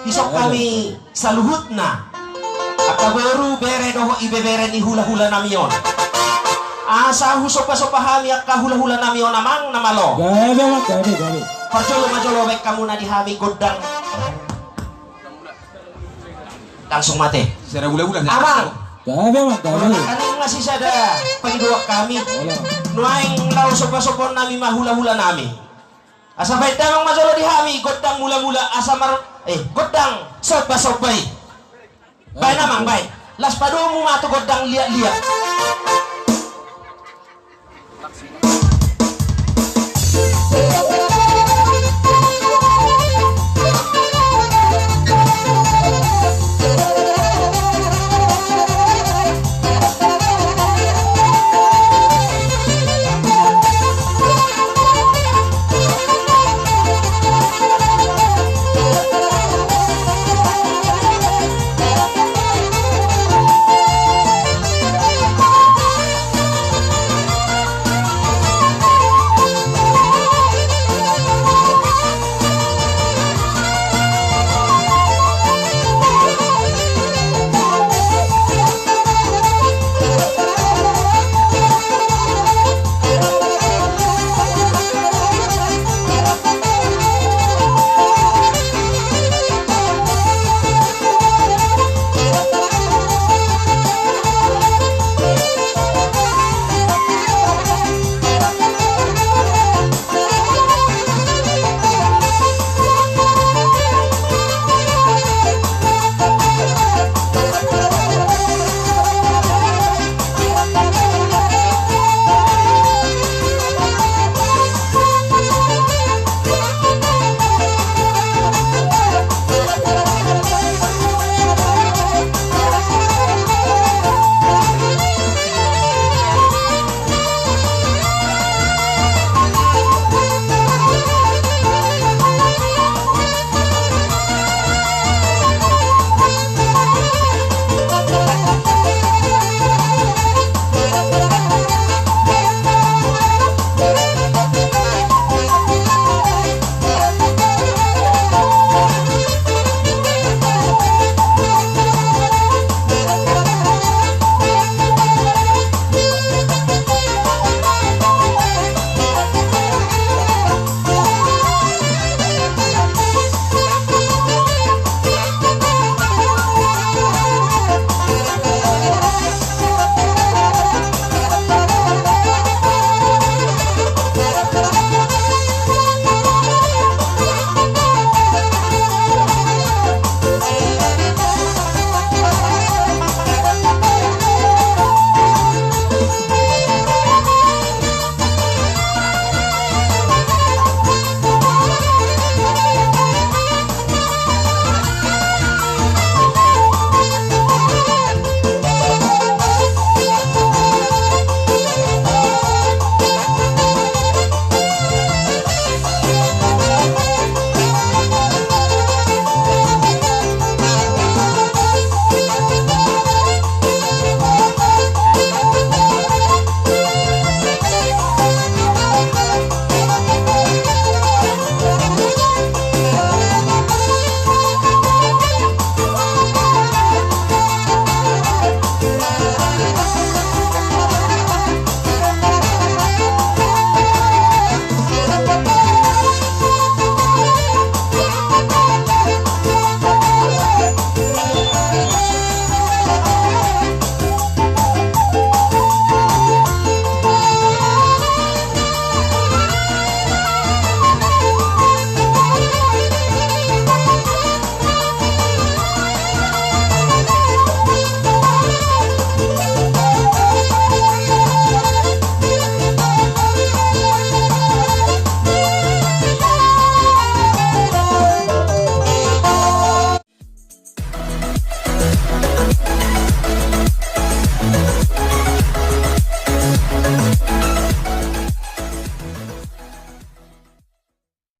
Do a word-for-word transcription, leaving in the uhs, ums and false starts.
Dison hami saluhutna, angka boru, bere dohot ibebere ni hulahula nami on, asa husomba-somba hami angka hulahula nami on, amang na malo. Gabe, amang, gabe, gabe. Parjolo ma jolo baen hamuna di hami gondang. Langsung mate. Sisada hulahula, amang. Gabe, amang, gabe. Molo nangkaning nga sisada pangidoan hami. Olo. Nuaeng laho somba-sombahon nami ma hulahula nami. Asa baen damang ma jolo di hami gondang mula-mula, asa mar-, eh, gondang somba-somba i. Baen, amang, baen. Las padomu ma tu gondang liat-liat.